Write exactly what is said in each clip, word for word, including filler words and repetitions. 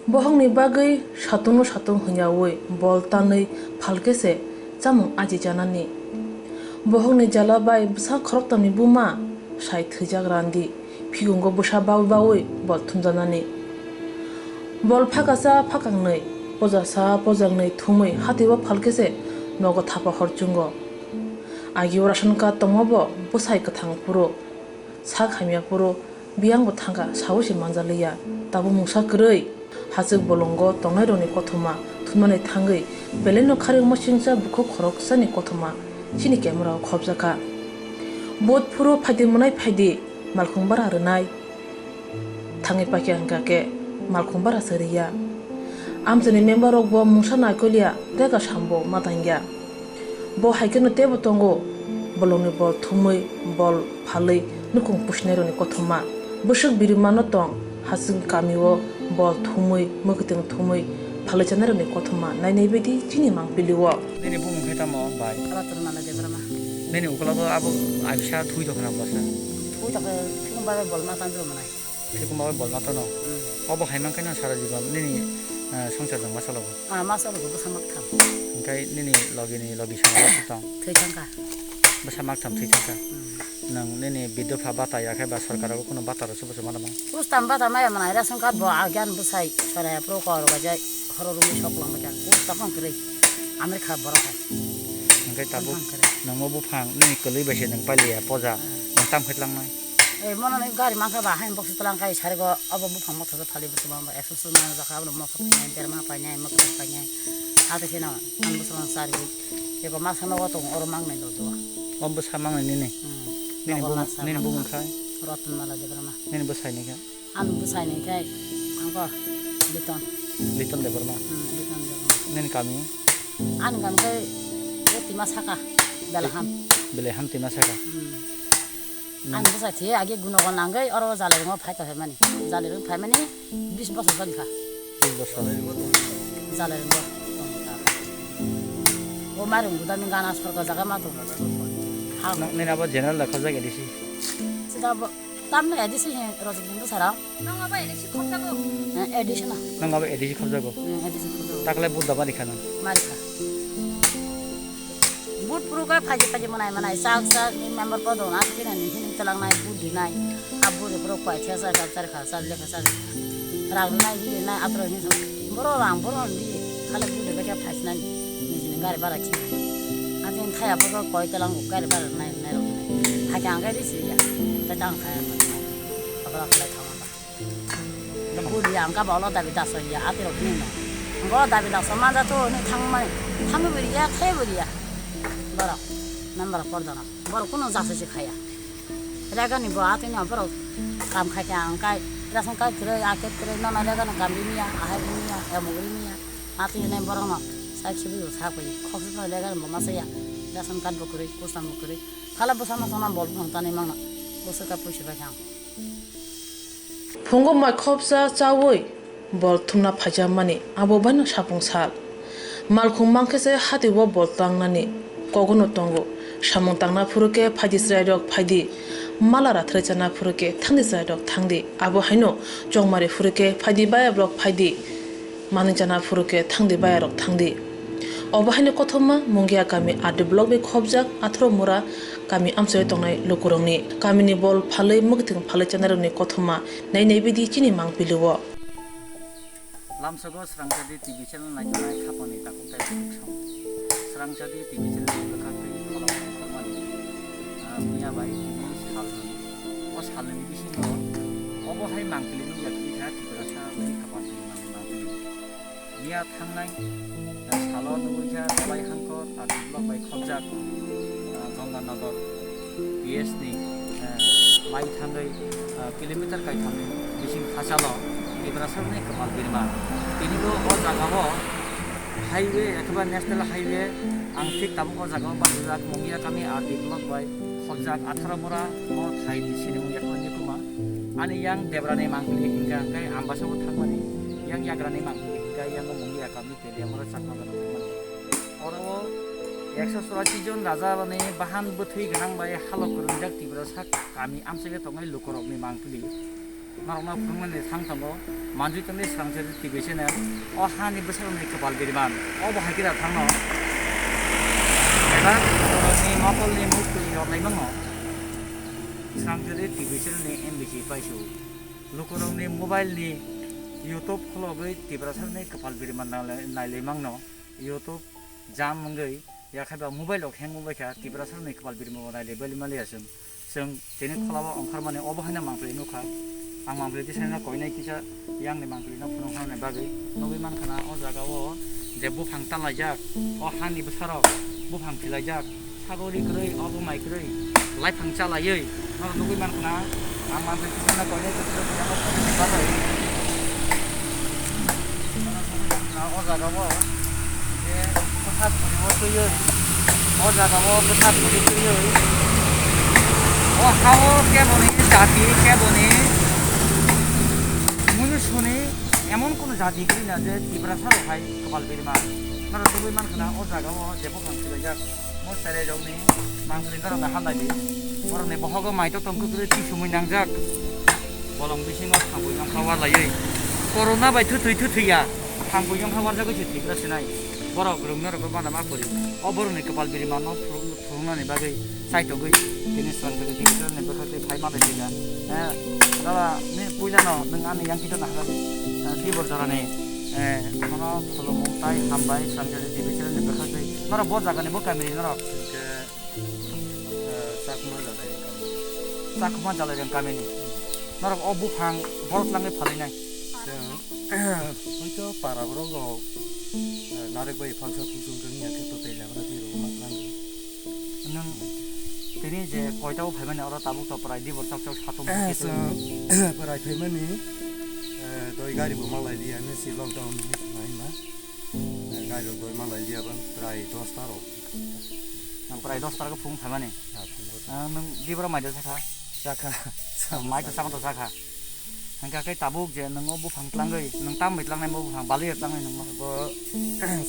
Bohokni bagwi satungno satung hwnyaui bol tanwi phalkhe se chamung aji janani. Bohokni jala bai bwsa khoroktamni buma sai thwijak randi phigungo bwsa baui baui bol thumjanani. Bol phakasa phakangnwi, pojasa pojaknwi thumwi hatio phalkhe se nogo thapa hor chungo. Agio ration card tongmabo bwsai kwthang phuru, sak hamya phuru, biyangbo thangkha, saui se manjaliya. Tabuk mungsa kwrwi hachwk bolongo tongnairokni kothoma thumnani thangwi belaino kharwi masingcha bukhuk khoroksani kothoma chini camera o khopjakha. Vote phuru phaidi mwnai phaidi malkhung bara rwnai. Thangwi paikha hwnkha khe malkhung bara se rwya. Amchaini member rokbo mungsa naikoliya, rega sambo ma tangya. Bo hai kheno teibo tongo, bolongni bol thumwi, bol phalwi, nukung pusinairokni kothoma. Bwswk birimano tong, hachwk kamio bol thumwi, mwkhwtwng thumwi, phalwi chanairokni kothoma nainai baidi chini mangpilio. Nini bumung khe tamo, bai? Ratan Mala Debbarma. Nini ukologo abo abisa thwi tongkha na bwsa? Thwi tongkha, thwi tongba bai bol ma tangwi manai. Thwi tongba bai bol ma tano? Hmm. Obo hai mankhe nang sara jibon nini, eh, songsar jang ma chalogo? Ah, ma chalogo, bwsa mak tham. Hwnkhe nini logini logi songwrok tong? Thwi thangkha. Bwsa mak tham thwi thangkha. Hmm. Nwng nini bidopha bata ya khe ba sorkar o kunu bata rw se bwsa ma tamo? Kustam bata maya manai ration card bo agyan bwsai sorai pro kor bajai horo rumi sok lang bajai kustam ang kwrwi amir kha borok hai. Hwnkhe tabuk ang kwrwi. Nwngbo buphang nini kwlwi bai se nwng pailiya poja nwng tam khe tlangnai? Eh, mono ni gari mankha ba hain box tlang kai sari go obo buphang motha phali bwsa ma ekso suma jakha abo mokha painai berma painai mokha painai. Ate kheno ang bwsa ma sari ego masa nogo tong oro mangnai do do. Obo bwsa mangnai nini? Hmm. Nini Nogo bumung, masa nini mangnai. Bumung khai? Ratan Mala Debbarma. Nini bwsai ni khe? Ani bwsai ni khe angko Liton. Liton Debbarma. Hmm, Liton Debbarma. Nini kami? Ani kami khe o Tima Saka, Belaham. Belaham Tima Saka. Hmm. Nang- Ani bwsai thi agi gunogon nangwi oro Jalairungo phai tongmani. Jalairung phaimani bis bosor jani kha. Bis bosor. Jalairungo tong kha. O mairung gudani gana sorgo jaga ma tong. Ha. Nang nini abo general da khajak A D C? Sida bo Tamno A D C he rojak ni bwsarok? Nang abo A D C khobjago? Eh, A D C no. Nang abo A D C khobjago? Hmm, A D C khobjago. Takle vote da mari kha nang? Mari kha. Vote phuru khe phaji phaji mwnai mwnai sak sak ni member podo na khe nini hini twlang nai vote di nai. A vote phuru koi thya sa sa char kha sa lekha sa. Rang nai di nai atro ni so. Boro rang boro di khale vote de khe phai nai. Nini gari bara khi. Atin thaya phuru koi twlang gari bara nai. Nairok hai khe ang khe risi ya, tei tang kha ya, abra khlai thangma ba. Budi ang kha ba ulo dabi daso ya, atirok hinwi no. Ang ulo dabi daso manja to hinwi thangmani, thangwi bo riya, khe bo riya. Borok, member pordona, borok kuno jasa se khaya. Regani bo atini borok kam khai khe ang kai, ration card kwrwi, a card kwrwi, nono regani kam rimiya, ahai rimiya, emok rimiya. Atini borokno sak sibui bo sak bai, khoksa no regani bo ma saya, ration card bo kwrwi, kusam bo kwrwi. Phala bwsa ma tongna bol phano tanwi mangno. Bwswk kha puisa bai kha ang. Phungo mai khopsa chaui bol thumna phaijakmani abo baino sapung sal. Malkhung mankhe se hati o bol tangnani kogono tongo. Samung tangna phuru khe phaidi chwrairok phaidi. Mala rathrai chana phuru khe thangdi chwrairok thangdi. Abo haino chongmari phuru khe phaidi bayabrok phaidi. Manwi chana phuru khe thangdi bayarok thangdi. Obo haino kothoma Mungia kami R D block bai khopjak Atharo Mura kami amchoi tongnai lukurokni kamini bol phalwi mwkhwtwng phalwi chanairokni kothoma nainai bidi chini mangpili o. Lamsogo Srangchadi T V channel naitongnai khapangni takhuk tei bukhuk song. Srangchadi T V channel ni bwkhak tei khorang khormani, ah, miya bai tini salni. O salni bisingo obo hai mangpili nukya kisa Tiprasa bai khapangni mangpili. Miya thangnai, eh, salo nugwi kha Dolai Hangkor, R D block bai khopjak, eh, Ganganagar P S ni, eh, line thangwi, eh, kilometer kaithamni bising hachalo Tiprasani kwpal birma. Tini bo o jagao highway, ekheba national highway, ang thik tabuk o jagao bachajak, Mungia kami R D block bai khopjak, Atharo Mura o thaini sinimung yakhwlaijakma. Ani yang Debrani mangpili hingka, hingkai Ambasao thangmani, yang Yagrani mangpili hingka, yang Mungia kami. Teliamura Chakma gana thangmani. Oro o ekso churashi jon raja ni bahan bwthwi gwnang bai halok kwrwngjak Tiprasa kami amchaio tongnai lukurokni mangpili. Norokno phunuknani thang tongo, manjui tongdi Swrangchari T V channel. O hani bwsarokni kwpal biriman, obo hai khe da thangno. Eba borokni mokolni muktwi yorlai mano. Swrangchari T V channel ni M B C paisu. Lukurokni mobile ni YouTube kholobwi Tiprasarokni kwpal biriman nanglai-, nailai mangno. YouTube jam wngwi, yakhaiba mobile rok hang wngbaikha, Tiprasarokni kwpal biriman bo nailai bali maliya chwng. Chwng tini kholao ongkharmani obo haino mangpili nukha. Ang mangpili tisano koinai kisa yangni mangpilino phunuknani bagwi nugwi mankha na o jagao je buphang tanlaijak, o hani bwsarok buphang philaijak, sagori kwrwi, obo mai kwrwi, laiphang chalaiwi, nono nugwi mankha na ang mangpili tisano koinai kisa bagwi. O jagao je bwsa puribo twiwi, o jagao bwsa puri twiwi, o hao keboni jati, keboni munusuni emon kono jati kwrwi na je Tiprasa rok hai kwpal birma. Norok tubui mankha na o jagao je buphang philaijak. Mo cherai rokni mangpili norokno hamnai di. Borokni bohogo mai to tong kwrwi tisumui nangjak. Bolong bisingo thangwi yongkha warlaiwi. Corona bai thutwi thutwi ya. Thangwi yongkha warjagwi se thwikra sinai. Borok rwngno rwgwi bana ma puri. O borokni kwpal birima no phuru-, phurungnani bagwi chaitogwi tini swrang swrang tini swrang ni bwkhak twi phai ma bai thwikha. Eh, dada, ni puila no nwng ani yang kita nahagadi. Eh, dibor jorani. Eh, nono khulumung tai hambai swrang swrang tini swrang ni bwkhak twi. Norok bo jagani bo kamini norok. Hingke, eh, Chakma Jalai. Chakma Jalai reng kamini. Norok o buphang borok tlangwi phalinai. Chwng, hoito para borok rok, eh, narek bai phalsa kusung kang ya khe to tei lagra di rok ma tlang. Nwng tini je koita o phaimani oro tabuk to prai di bor chak chak satung. Eh, chwng, prai phaimani, eh, doi gari bo malai di ani si lockdown ni nai ma. Gari rok doi malai liya bang prai dos ta rok. Nang prai dos ta rok phung phaimani. Ah, phung bo. Ah, nwng dibra mai da sakha? Sakha. Mai da sakha to sakha. Hingkha khe tabuk je nwng o buphang tlangwi, nwng tam bai tlangnai bo buphang, bali rok tlangnai nwng bo. Bo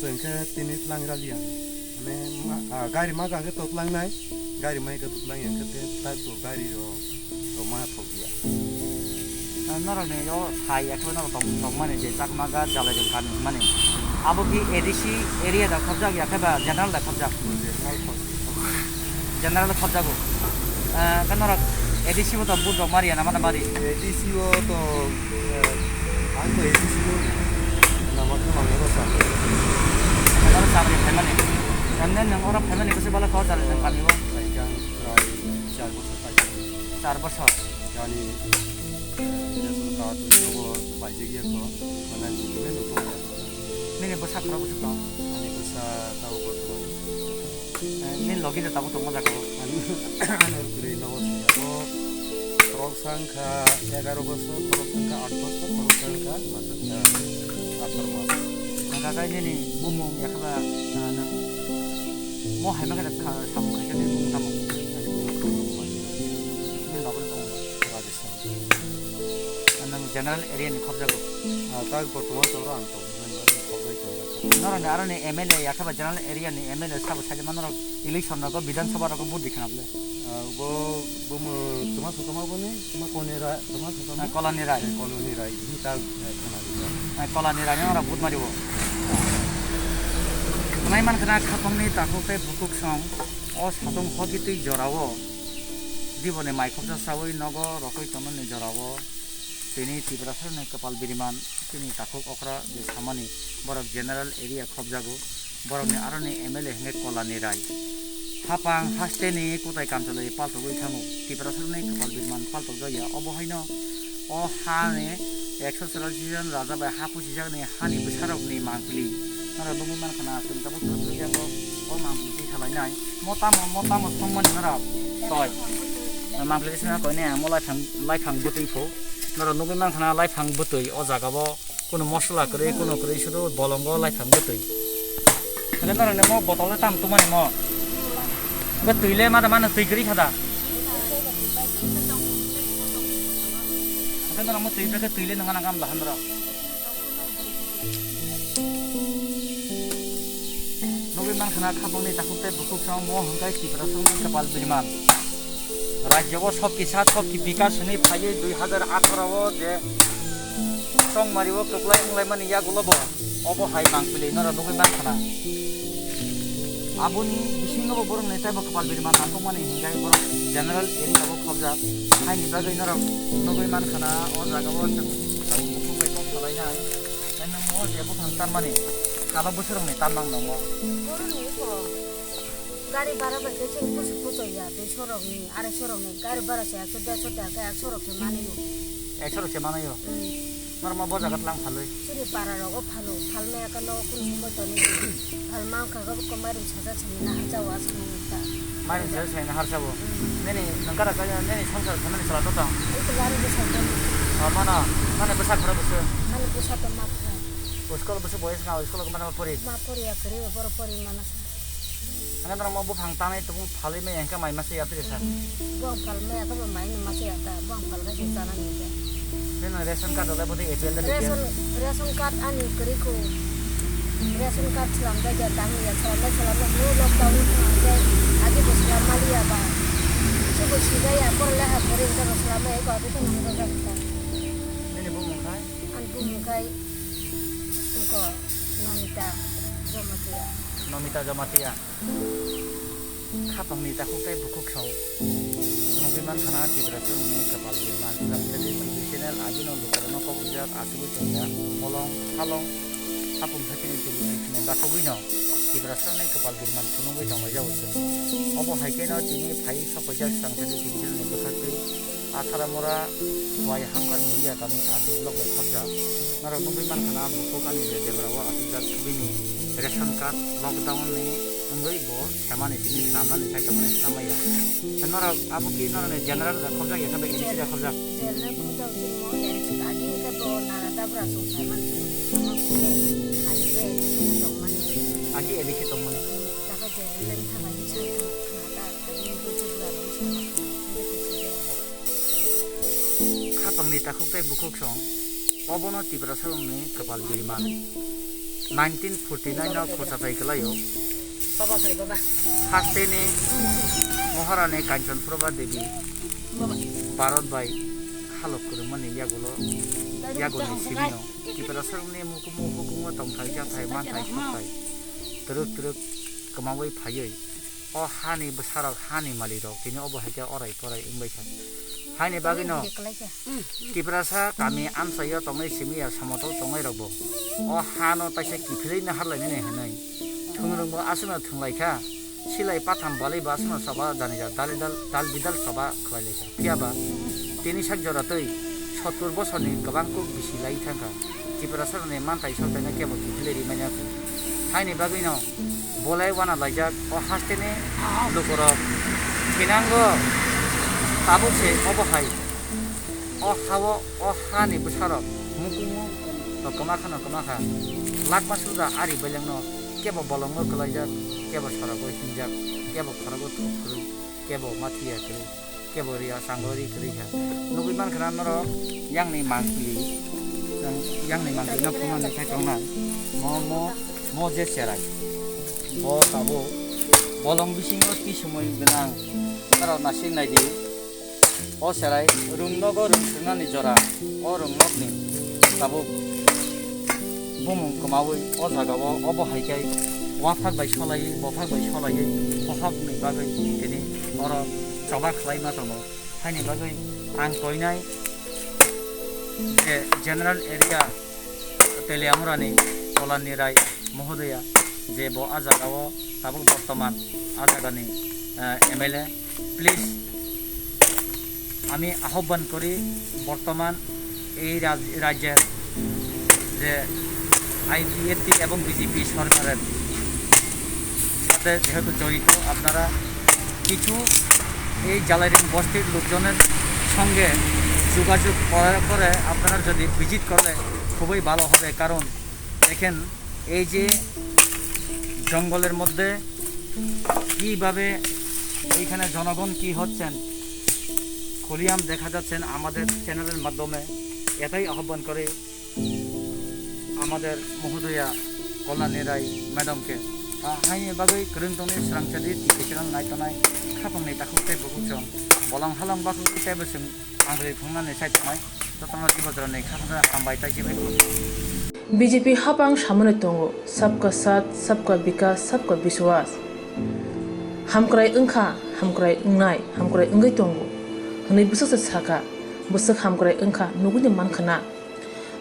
chwng khe tini tlang ra liya. Mane ma, ah, gari ma ga khe to tlangnai, gari mai khe to tlang ya khe te tai to gari rok to ma thok ya. Norokni o thai ya khe norok tong-, tongmani je Chakma ga Jalai rok kami hwnmani. Abo ki A D C area da khobjak ya khe ba general da khobjak? General khobjak. General khobjago. Eh, khe norok A D C bo to vote rok mari ya na mano mari? A D C o to, eh, ang to A D C o nama khe mangno sa. Oro sabri phaimani. Emne nwng oro phaimani bwswk bala kok Jalai rok kami o? Prai khe ang prai char bochor paijak. Char bochor. Ani, eh, ration card rok paijak ya kho, mane document rok tongo. Nini bwsa khorok bwswk tong? Ani bwsa tabuk bortoman. Eh, nini logi rok tabuk tongma jaga o? Ani, ani kwrwi nogo siyabo. Khorok sa wngkha egaro bosor, khorok sa wngkha aat bosor, khorok sa wngkha, ah, atharo mas. Nangkha khe nini bumung yakhaba, ah, nwng mo hai ma khe kha-, samung khaisa nini bumung tamo? Ani bumung tamo. Nini babuni bumung? Rajesh. Nwng general area ni khobjago? Ah, tak bortoman to oro ang tong, member ni khobjai tong. Norok ni aro ni M L A ya khe ba general area ni M L A sabo sai mano norok election rogo Bidhan Sabha rogo vote di khna bole. Ah, bo, bo mo, toma sa toma bo ni, toma koni ra, toma sa toma? Ah, Kolani Rai. Eh, Kolani Rai, ni ta, eh, khana di. Ah, Kolani Rai ni oro vote mari bo. Nai man khna khapang ni takhuk tei bukhuk song o satung hoki twi jora o. Diboni mai khobja saui nogo rokoi tongnani jorao tini Tiprasarokni kwpal biriman tini takhuk okra je samani borok general area khobjago, borokni aroni M L A hwnkhe Kolani Rai. Hapang hasteni kwtai kamchalwi paltogwi thango, Tiprasarokni kwpal biriman paltokjakya, obo haino o hani ekso chwrashi jon raja bai ha pusijakni hani bwsarokni mangpili. Norok nugwi mankha na, chwng tabuk chwng twi yango o mangpili twi salainai. Mo tamo, mo tamo songmani norok? Toi. Mangpili tisana koine mo laiphang, laiphang bwtwi pho. Norok nugwi mankha na laiphang bwtwi o jaga o. Kuno mosola kwrwi, kuno kwrwi sudu bolongo laiphang bwtwi. Hwnkhe norokni mo botol le tam tumani mo? Bo twi le mada mano twi kwrwi kha da? Hwnkhe norok mo twi phekhe twi le nangma nangkha hamla han norok. Nugwi mankha na khapangni takhuk tei bukhuk song mo hwnkhe Tiprasarokni kwpal biriman. Rajyo o sob kisa sob ki bikas hwnwi phaiwi dui hazar atharo o je chongmari o kwplai wnglaimani yagulo bo obo hai mangpili norok nugwi mankha na. Aboni bisingo bo borokni teibo kwpal biri man nangkukmani hinkhe borok general area o khobjak. Haini bagwi norok nugwi mankha na o jaga o chwng tabuk bukhuk bai kok salainai. Tei nwng o je buphang tanmani salo bwswrwngni tanmang nongo. Borokni eko gari bara bai khe chwng pusu pusu ya, duiso rokni, arai so rokni gari bara se ekso derso taka ekso rok se manayo. Ekso rok se manayo. Hmm. Norok ma bo jaga tlang phalwi. Chini para rogo phalo, phalmaya khe nogo kunu somoi toni. Phalma wngkha khe bo mairum saja sani na harjao aswk nang ta. Mairum saja sani na harjao. Hmm. Nini nangkara kaya nini songsar khamani sala to tong. Ito lari bwsa khe. O mano, mane bwsa khara bwsa. Mane bwsa to ma kha. School bwsa boys nga school ko mane pori. Ma pori ya kri boro pori mana sa. Hwnkheno norok ma buphang tanwi tubung phalwi maya hwnkhe mai masa ya twi rwkha. Buphang phalmaya khe bo mai no masa ya ta, buphang phalkhe se chana ni khe. Nini ration card rwlai bwdwi A P L da B P L? Ration, ration card ani kwrwi kho. Ration card swlam bai da tang ya, swlam bai swlam bai hwnwi lockdown wngkha hwnkhe agi bo swlam mali ya ba. Chubo sibaya, pore leha kwrwi hwnkhe bo swlam bai eko abo khe nang rwjak kha. Nini bumung khai? Ani bumung khai eko Nomita Jamatia. Nomita Jamatia. Khapangni takhuk tei bukhuk song. Nugwi mankha na Tiprasarokni kwpal birman. Lamsadi T V channel agino lukurokno kok rijak achugwi tongya. Bolong, halong, hapung sakini tubuni sini bakhugwino Tiprasarokni kwpal birman phunugwi tonglaijao chwng. Obo hai kheno tini phai sokpaijak Lamsadi T V channelni bwkhaktwi Atharamura Khwai Hangkar Mungia Kami R D block bai khobjak. Norok nugwi mankha na bukhuk ani je debra o achukjak bini ration card lockdown ni wngwi bo semani simi swnamnani sai tongmani swnam maya. Norok abo ki norok ni general da khobjak ya khe A D C da khobjak? General khobjak chini mo A D C adi khe bo nana dabra song sai man chini sama kule adi khe A D C na tongmani. Agi A D C tongmani. Chakha general wngkha bai sa thang thang ta adi khe chubra rok sama thang thang khe kisa de. Khapangni takhuk tei bukhuk song, obono Tiprasarokni kwpal biriman. Nineteen forty nine o khorsa phai kwlaio. Baba phai baba. Hasteni Maharani Kanchan Prabha Devi Baba. Bharat bai halok kwrwngmani yagulo, yagulni simino Tiprasarokni mukumu hukumu tongthai jathai manthai sokthai twrwk twrwk kwmawi phaiwi o hani bwsarok, hani malirok tini obo hai khe orai porai wngbai kha. Haini bagwino Tiprasa kami amchaio tongnai simi ya samotol tongnai rokbo o hano taisa kiphilwi naharlainani hwnwi thwngrwngbo aswkno thwnglai kha, silai patham balwi bo aswkno choba janija dal bidal, dal bidal choba khwlailai kha. Phiya ba tini sak jora twi sottur bosorni kwbang kuk bisi lai thang kha. Tiprasarokni manthai sothaino kebo kiphilwi rimai ya kho. Haini bagwino bolai wana laijak o hasteni lukurok thinango tabuk se obo hai o hao o hani bwsarok mukumu no kwma khano kwma kha lakma suda ari belengno kebo bolongo kwlaijak kebo sorogo hinjak kebo khorogo thuk kwrwi kebo mathiya kwrwi kebo ria sango ri kwrwi kha. Nugwi mankha na norok yangni mangpili, yangni mangpili no phunani khai tongnai. Mo, mo, mo je cherai. Bo tabuk bolong bisingo tisumui gwnang. Norok nasik nai di. O cherai rung nogo rung swngnani jora. O rung nokni tabuk bumung kwmawi o jagao obo hai khe waphak bai solaiwi, bophak bai solaiwi, bophakni bagwi tini oro choba khlai ma tongo. Haini bagwi ang koinai je general area Teliamurani Kolanni Rai Mohodoya je bo a jagao tabuk bortoman a jagani, eh, M L A, please, আমি আহ্বান করি বর্তমান এই রাজ-, রাজ্যের যে আইপিএফটি এবং বিজেপি সরকারের সাথে যেহেতু জড়িত, আপনারা কিছু এই জালাইরিং বস্তির লোকজনের সঙ্গে যোগাযোগ করে, করে আপনারা যদি ভিজিট করলে খুবই ভালো হবে। কারণ দেখেন, এই যে জঙ্গলের মধ্যে কিভাবে এইখানে জনগণ কি হচ্ছেন, খুলিয়াম দেখা যাচ্ছেন আমাদের চ্যানেলের মাধ্যমে। এটাই আহ্বান করে আমাদের মহোদয়া কল্যাণী রায় ম্যাডামকে। Haini bagwi kwrwng tongwi srangchadi twi kwchwrang nai tongnai khapangni takhuk tei bukhuk chwng bolong halong bakhuk tei bwswng manglwi phungnani sai tongnai jotono tibojorani khapangsa hambai taichibai kho. B J P hapang samani tongo, "Sabka Saath, Sabka Vikas, Sabka Vishwas." Hamkrai wngkha, hamkrai wngnai, hamkrai wngwi tongo, hwnwi bwswksa sakha. Bwswk hamkrai wngkha, nugwino mankhwna.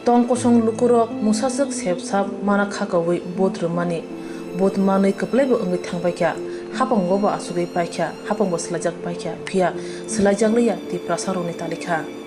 Tong kosong lukurok mungsaswk sepsap mana khakaui vote rwmani. Vote manwi kwplaibo wngwi thangbaikha, hapangbo asugwi paikha, hapangbo swlaijak paikha, phiya swlaijakliya Tiprasarokni talikha.